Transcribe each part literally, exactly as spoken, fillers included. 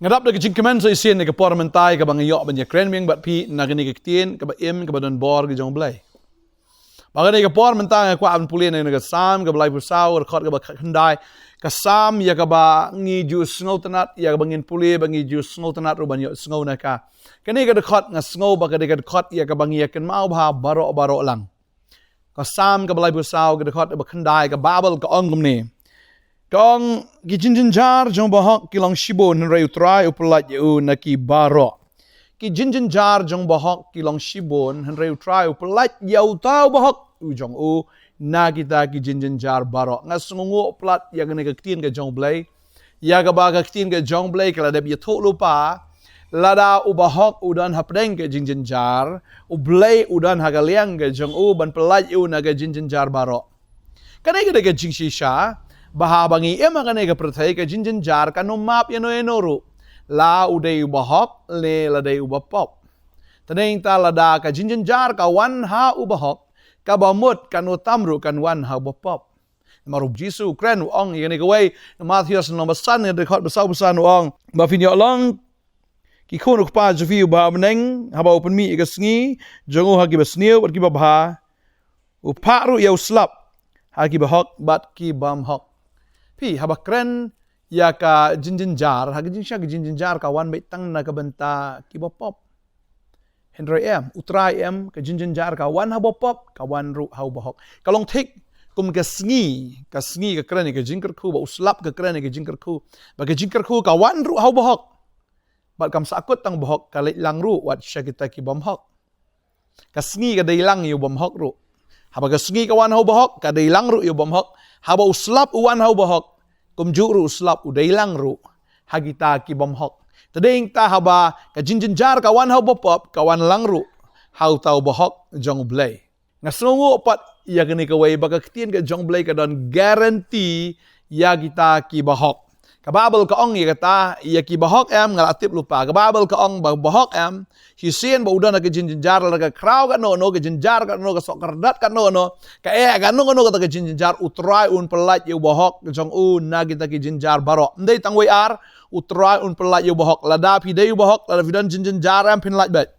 Nga dap da ka jingkmen sa shisien ïa ka por mynta ïa kaba nga ïoh ban ïakren biang bad phi na kane ka ktien kaba im kaba don bor ka jong U Blei. Ba kane ka por mynta nga kwah ban pule na kane ka Salm kaba laiphew saw, ka dkhot kaba khyndai. Ka Salm ïa kaba ngi ju sngewtynnat, ïa kaba ngin pule ba ngi ju sngewtynnat ruh ban ïohsngew na ka. Kane ka dkhot nga sngew ba kane ka dkhot ïa kaba ngi ïakynmaw bha baroh baroh lang. Ka Salm kaba laiphew saw, ka dkhot kaba khyndai, ka Baibl ka ong kumne. Ka ong, ki jingjynjar jong bahok ki long shibun, hynrei U Trai u pyllait ïa u na ki baroh. Ki jingjynjar jong bahok ki long shibun, hynrei U Trai u pyllait ïa uta u bahok u jong u na kita ki jingjynjar baroh. Nga sngewnguh palat ïa kane ka ktien ka jong U Blei. Ïa kaba ka ktien ka jong U Blei ka la dep ïathuh lypa. Lada u bahok u don hapdeng ka jingjynjar, U Blei u don ha ka liang ka jong u ban pyllait ïa u na ka jingjynjar baroh. Kane ka dei ka jingshisha ba haba ngi im ha kane ka pyrthei, ka jingjynjar kan ym map ïano ïano ruh, la u dei u bahok ne la dei u bapop. Te nangta lada ka jingjynjar ka wan ha u bahok, kaba mut kan ym tam ruh kan wan ha u bapop. Namar U Jisu u kren u ong ïa kane kawei, Mathaios lynnong ba san, ka dkhot ba saw phew san, u ong, ba phin ïoh long ki khun U Kpa jong phi uba ha bneng, haba u pynmih ïa ka sngi jong u ha kiba sniew bad kiba bha, u phah ruh ïa u slap ha ki bahok bad ki bymhok. Phi, haba kren ïa ka jingjynjar, ha ka jingshisha ka jingjynjar ka wan beit tang na ka bynta ki bapop. Hynrei em, U Trai em, ka jingjynjar ka wan ha u bapop, ka wan ruh ha u bahok. Ka long thik kum ka sngi, ka sngi ka kren ïa ka jingkyrkhu, ba u slap ka kren ïa ka jingkyrkhu, ba ka jingkyrkhu ka wan ruh ha u bahok. Bad kam sahkut tang bahok, ka leit lang ruh wat sha kita ki bymhok. Ka sngi ka dei lang ïa u bymhok ruh. Haba ka sngi ka wan ha u bahok, ka dei lang ruh ïa u bymhok. Haba u slap u wan ha u bahok, kumjuh ruh u slap u dei lang ruh ha kita ki bymhok. Te nangta haba ka jingjynjar ka wan ha u bapop, ka wan lang ruh ha uta u bahok jong U Blei. Nga sngewnguh pat ïa kane kawei ba ka ktien ka jong U Blei ka don guarantee ïa kita ki bahok. Ka Baibl ka ong ïa kata, ïa ki bahok em, nga la tip lypa. Ka Baibl ka ong ba bahok em, shisien ba u don ha ka jingjynjar, lada ka khraw kano kano, ka jynjar kano kano, ka sohkyrdat kano kano, ka eh kano kano kata ka jingjynjar, U Trai un pyllait ïa u bahok jong u na kita ki jynjar baroh. Ym dei tang wei ar, U Trai un pyllait ïa u bahok. Lada phi dei u bahok, lada phi don jingjynjar em, phin lait beit.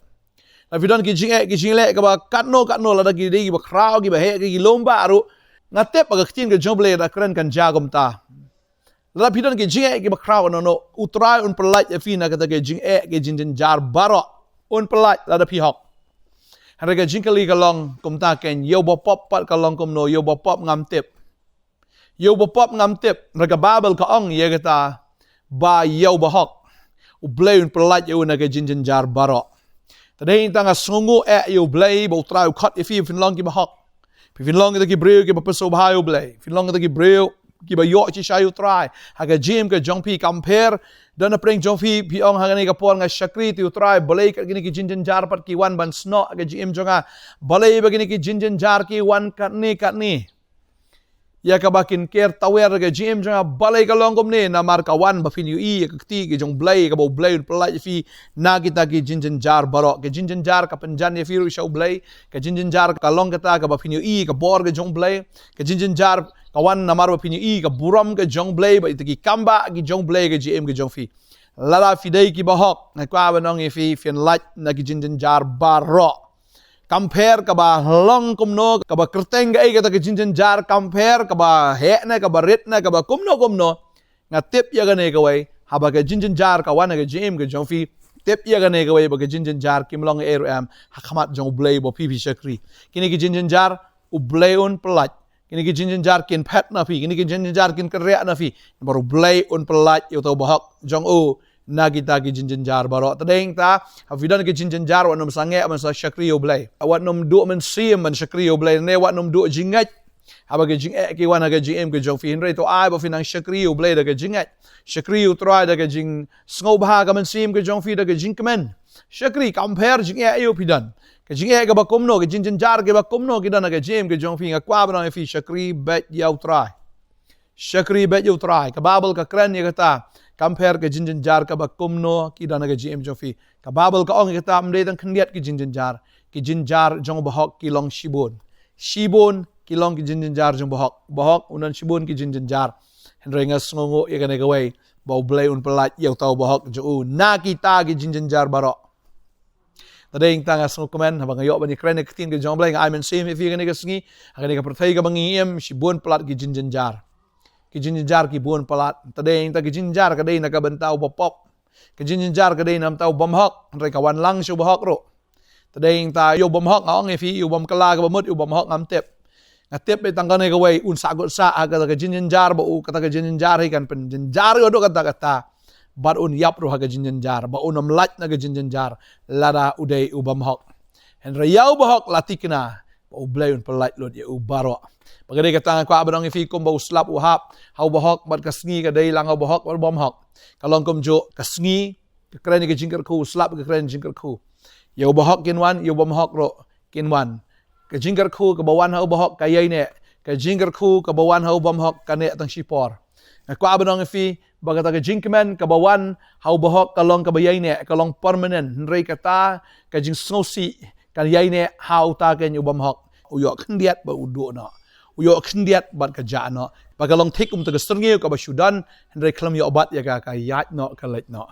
Lada phi don ki jingeh ki jingleh kaba katno katno, lada ki dei kiba khraw, kiba heh, ki lum bha ruh, nga tip ba ka ktien ka jong U Blei da kren kan jia kumta. Lada phi don ki jingeh kiba khraw kano kano, U Trai un pyllait ïa phi na kata ki jingeh ki jingjynjar baroh. Un pyllait lada phi hok. Hynrei ka jingkylli ka long kumta, kein ïa u bapop pat ka long kumno, ïa u bapop ngam tip. Ïa u bapop ngam tip, hynrei ka Baibl ka ong ïa kata, ba ïa u bahok U Blei un pyllait ïa u na ka jingjynjar baroh. Te nangta nga sngewnguh eh ïa U Blei ba U Trai u khot ïa phi phin long ki bahok. Phi phin long kita ki briew kiba pynsngewbha ïa U Blei. Phin long kita ki briew kiba ïoh shisha ïa U Trai ha ka jingim ka jong phi. Kam pher, don hapdeng jong phi, phi ong ha kane ka por nga shakri ïa U Trai, balei kat kine ki jingjynjar pat ki wan ban snoh ha ka jingim jong nga. Balei ba kine ki jingjynjar ki wan katne katne. Ïa kaba kin ker tawiar ha ka jingim jong nga, balei ka long kumne? Namar ka wan ba phin ïohi ïa ka kti ka jong U Blei, kaba U Blei un pyllait ïa phi na kita ki jingjynjar baroh. Ka jingjynjar ka pynjan ïa phi ruh sha U Blei. Ka jingjynjar ka long kata kaba phin ïohi ka bor ka jong U Blei. Ka jingjynjar ka wan namar ba phin ïohi ka burom ka jong U Blei bad kita ki kam bah ki jong U Blei ha ka jingim ka jong phi. Lada phi dei ki bahok, nga kwah ban ong ïa phi, phin lait na ki jingjynjar baroh. Kam pher kaba long kumno, kaba kyrteng kaei kata ka jingjynjar, kam pher kaba heh ne, kaba rit ne, kaba kumno kumno. Nga tip ïa kane kawei, haba ka jingjynjar ka wan ha ka jingim ka jong phi, tip ïa kane kawei ba ka jingjynjar kim long ei ruh em ha khmat jong U Blei ba phi phi shakri. Kine ki jingjynjar U Blei un pyllait. Kine ki jingjynjar kin phet na phi, kine ki jingjynjar kin kynriah na phi. Namar U Blei un pyllait ïa uta u bahok jong u na kita ki jingjynjar baroh. Te nangta, haba phi don ki jingjynjar, wat nym sangeh ban sa shakri ïa U Blei. Wat nym duh mynsiem ban shakri ïa U Blei, ne wat nym duh jingngeit haba ki jingeh ki wan ha ka jingim ka jong phi. Hynrei to ai ba phin nang shakri ïa U Blei da ka jingngeit. Shakri ïa U Trai da ka jingsngewbha ka mynsiem ka jong phi, da ka jingkmen. Shakri, kam pher jingeh aïu phi don. Ka jingeh kaba kumno, ka jingjynjar kaba kumno ki don ha ka jingim ka jong phi, nga kwah ban ong ïa phi, shakri beit ïa U Trai. Shakri beit ïa U Trai. Ka Baibl ka kren ïa kata, kam pher ka jingjynjar kaba kumno ki don ha ka jingim jong phi. Ka Baibl ka ong ïa kata, ym dei tang khyndiat ki jingjynjar. Ki jingjynjar jong bahok ki long shibun. Shibun ki long ki jingjynjar jong bahok. Bahok u don shibun ki jingjynjar. Hynrei nga sngewnguh ïa kane kawei. ba U Blei un pyllait ïa uta u bahok jong u na kita ki jingjynjar baroh. Te dei ïa kata nga sngewkmen haba nga ïoh ban ïakren ïa ka ktien ka jong U Blei, nga ai mynsiem ïa phi kane ka sngi ha kane ka pyrthei kaba ngi im, shibun palat ki jingjynjar. Ki jingjynjar ki bun palat. Te dei ïa kata ki jingjynjar ka dei na ka bynta u bapop. Ka jingjynjar ka dei na ka bynta u bymhok, hynrei ka wan lang sha u bahok ruh. Te dei ïa kata ïa u bymhok, nga ong ïa phi, ïa u bym kylla kaba mut, ïa u bymhok ngam tip. Nga tip beit tang kane kawei, un sahkut sah ha kata ka jingjynjar ba u, kata ka jingjynjar hi kan pynjynjar ïa u haduh katta katta. Bad un ïap ruh ha ka jingjynjar, ba un ym lait na ka jingjynjar lada u dei u bymhok. Hynrei ïa u bahok la thikna ba U Blei un pyllait lut ïa u baroh. Ba ka dei kata nga kwah ban ong ïa phi, kumba u slap u hap ha u bahok bad ka sngi, ka dei lang ha u bahok bad u bymhok. Ka long kumjuh, ka sngi ka kren ïa ka jingkyrkhu, u slap ka kren ïa ka jingkyrkhu. Ïa u bahok kin wan, ïa u bymhok ruh kin wan. Ka jingkyrkhu kaba wan ha u bahok ka ïaineh. Ka jingkyrkhu kaba wan ha u bymhok ka neh tang shipor. Nga kwah ban ong ïa phi ba kata ka jingkmen kaba wan ha u bahok ka long kaba ïaineh, ka long permanent. Hynrei kata ka jingsngewsih ka ïaineh ha uta keiñ u bymhok. U ïoh khyndiat ba u duh noh. U ïoh khyndiat bad ka jah noh. Ba ka long thik kum ta ka syrngiew kaba shu don, hynrei khlem ïoh bat ïa ka, ka ïaid noh, ka leit noh.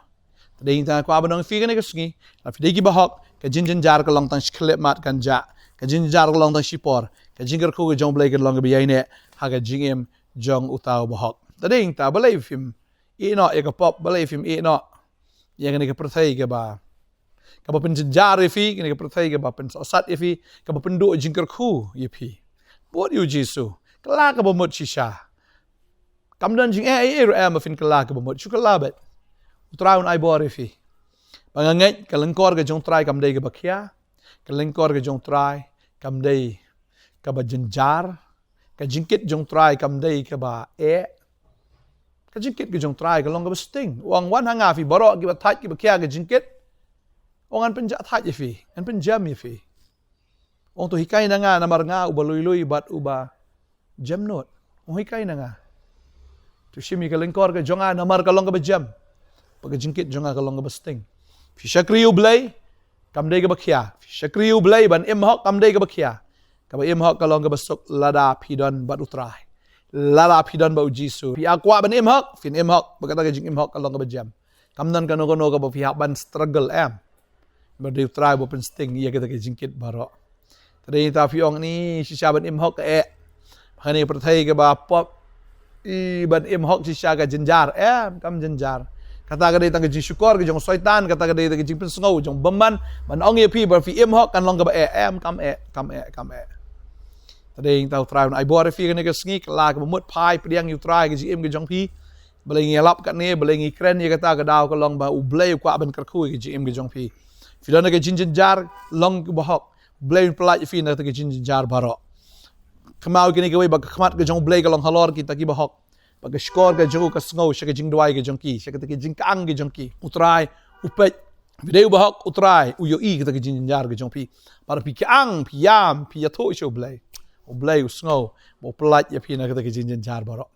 Te dei ïa kata nga kwah ban ong ïa phi kane ka sngi, lada phi dei ki bahok, ka jingjynjar ka long tang shi khyllipmat kan jah. Ka jingjynjar ka long tang shipor. Ka jingkyrkhu ka jong U Blei kan long kaba ïaineh ha ka jingim jong uta u bahok. Te dei ïa kata, balei phim ïeh noh ïa ka pop, balei phim ïeh noh ïa kane ka pyrthei kaba, kaba pynjynjar ïa phi, kane ka pyrthei kaba pynsangsot ïa phi, kaba pynduh jingkyrkhu ïa phi. Bud ïa U Jisu. Kylla kaba mut shisha. Kam don jingeh ei ei ruh em ba phin kylla kaba mut, shu kylla beit. U Trai un ai bor ïa phi. Ba nga ngeit ka lyngkor ka jong U Trai kam dei kaba khia. Ka lyngkor ka jong U Trai kam dei kaba jynjar. Ka jingkit jong U Trai kam dei kaba eh. Ka jingkit ka jong U Trai ka long kaba sting. U ong, wan ha nga phi baroh kiba thait kiba khia ka jingkit. U ong, ngan pynjah thait ïa phi, ngan pynjem ïa phi. U ong, to hikai na nga namar nga uba lui lui bad uba jem nud. U ong, hikai na nga. To shim ïa ka lyngkor ka jong nga namar ka long kaba jem. Bad ka jingkit jong nga ka long kaba sting. Phi shakri U Blei, kam dei kaba khia. Phi shakri U Blei ban im hok kam dei kaba khia. Kaba im hok ka long kaba suk lada phi don bad U Trai. Lada phi don bad U Jisu. Phi kwah ban im hok, phin im hok. Bad kata ka jingim hok ka long kaba jem. Kam don kano kano kaba phi hap ban struggle em. Ba dei U Trai uba pynsting ïa kita ki jingkit baroh. Te dei ïa kata phi ong ni shisha ban im hok ka eh. Hangne pyrthei kaba pop, i ban im hok shisha ka jynjar em, kam jynjar. Kata ka dei tang ka jingshukor ka jong Soitan, kata ka dei tang ka jingpynsngew jong bymman. Ban ong ïa phi ba phi im hok kan long kaba eh em, kam eh, kam eh, kam eh. Te dei ïa kata U Trai un ai bor ïa phi kane ka sngi, kylla kaba mut, phai pdiang ïa U Trai ka jingim ka jong phi. Balei ngi ïalap katne, balei ngi kren ïa kata, ka daw ka long ba U Blei u kwah ban kyrkhu ïa ka jingim ka jong phi. Phi don ha ka jingjynjar, long kaba hok. U Blei un pyllait ïa phi na kata ka jingjynjar baroh. Kynmaw ïa kane kawei ba ka khmat ka jong U Blei ka long halor kita kiba hok. Ba ka shkor ka jong u ka sngew sha ka jingduwai ka jong ki, sha kata ka jingkyang ka jong ki. U Trai u peit. Phi dei uba hok, U Trai u ïohi kata ka jingjynjar ka jong phi. Bad phi kyang, phi ïam, phi ïathuh sha U Blei. U Blei u sngew ba u pyllait ïa phi na kata ka jingjynjar baroh.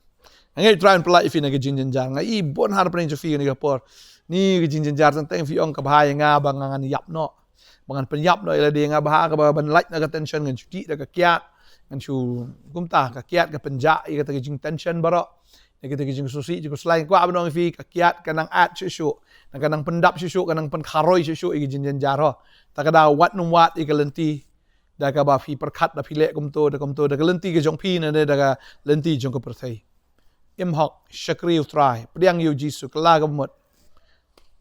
Nga ngeit U Trai un pyllait ïa phi na ka jingjynjar. Nga i bun ha pdeng jong phi kane ka por. Ni ka jingjynjar, teng teng phi ong, ka bha ïa nga ba nga ngan ïap noh. Ba ngan pynïap noh ïa lade, nga bha kaba ban lait na ka tension, ngan shu dih da ka kiad. Ngan shu kumta, ka kiad ka pynjah ïa kata ka jingtension baroh. Ïa kata ka jingsngewsih, jingkhuslai, nga kwah ban ong ïa phi, ka kiad ka nang add shuh shuh. Nang ka nang pyndap shuh shuh, ka nang pynkharoi shuh shuh ïa ka jingjynjar ho. Ta ka daw wat nym wad ïa ka lynti da kaba phi pyrkhat, da phi leh kumto, da kumto, da ka lynti ka jong phi ne da ka lynti jong ka pyrthei. Im hok, shakri U Trai, pdiang ïa U Jisu, kylla kaba mut.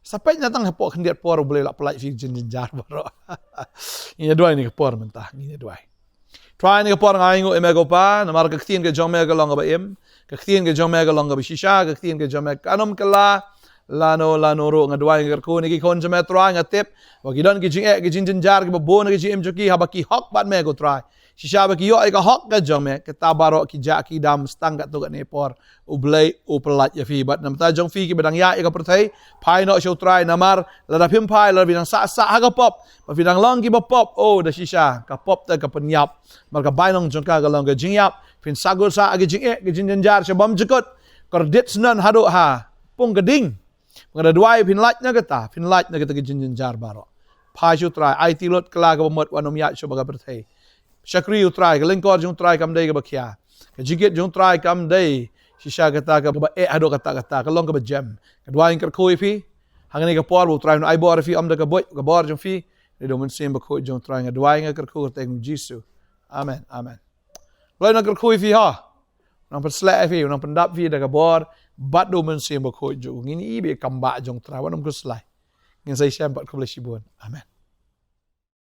Sa peit na tang hapoh khyndiat por U Blei u la pyllait ïa phi jingjynjar baroh. Ngin ïa duwai kane ka por mynta, ngin ïa duwai. Trai, kane ka por nga ainguh ïa me ko Pa, namar ka ktien ka jong me ka long kaba im, ka ktien ka jong me ka long kaba shisha, ka ktien ka jong me kan ym kylla lano lano ruh. Nga duwai nga kyrkhu ïa kine ki khun jong me Trai, nga tip ba ki don ki jingeh, ki jingjynjar kiba bun ha ka jingim jong ki, haba ki hok bad me ko Trai. Shisha ba ki ïoh ïa ka hok ka jong me, kita baroh ki jah ki dam, tang katto katne por U Blei u pyllait ïa phi. Bad na bynta jong phi kiba dang ïaid ïa ka pyrthei, phai noh sha U Trai, namar lada phim phai, lada phi dang sah sah ha ka pop, ba phi dang long kiba pop, oh, da shisha ka pop te ka pynïap. Namar ka bainong jong ka ka long ka jingïap. Phin sahkut sah ha ka jingeh, ka jingjynjar sha bymjukut, kordit snon haduh ha pung ka ding. Nga da duwai phin lait na kata, phin lait na kata ka jingjynjar baroh. Phai sha U Trai, aiti lut kylla kaba mut, wat nym ïaid shuh bad ka pyrthei. Shakri U Trai, ka lyngkor jong U Trai kam dei kaba khia. Ka jingkit jong U Trai kam dei Shisha kata kaba eh haduh katta katta, ka long kaba jem. Nga duwai nga kyrkhu ïa phi hangne ka por, ba U Trai un ai bor ïa phi, ym da ka buit, ka bor jong phi, da U Mynsiem Bakhuid jong U Trai. Nga duwai nga kyrkhu ha ka kyrteng U Jisu. Amen, amen. Blei nang kyrkhu ïa phi ha, nang pynshlur ïa phi, nang pyndap ïa phi da ka bor bad da U Mynsiem Bakhuid jong u. Ngin ïohi ba ka kam ba jong U Trai, wat nang khuslai. Ngin sa ïashem pat, khublei shibun. Amen.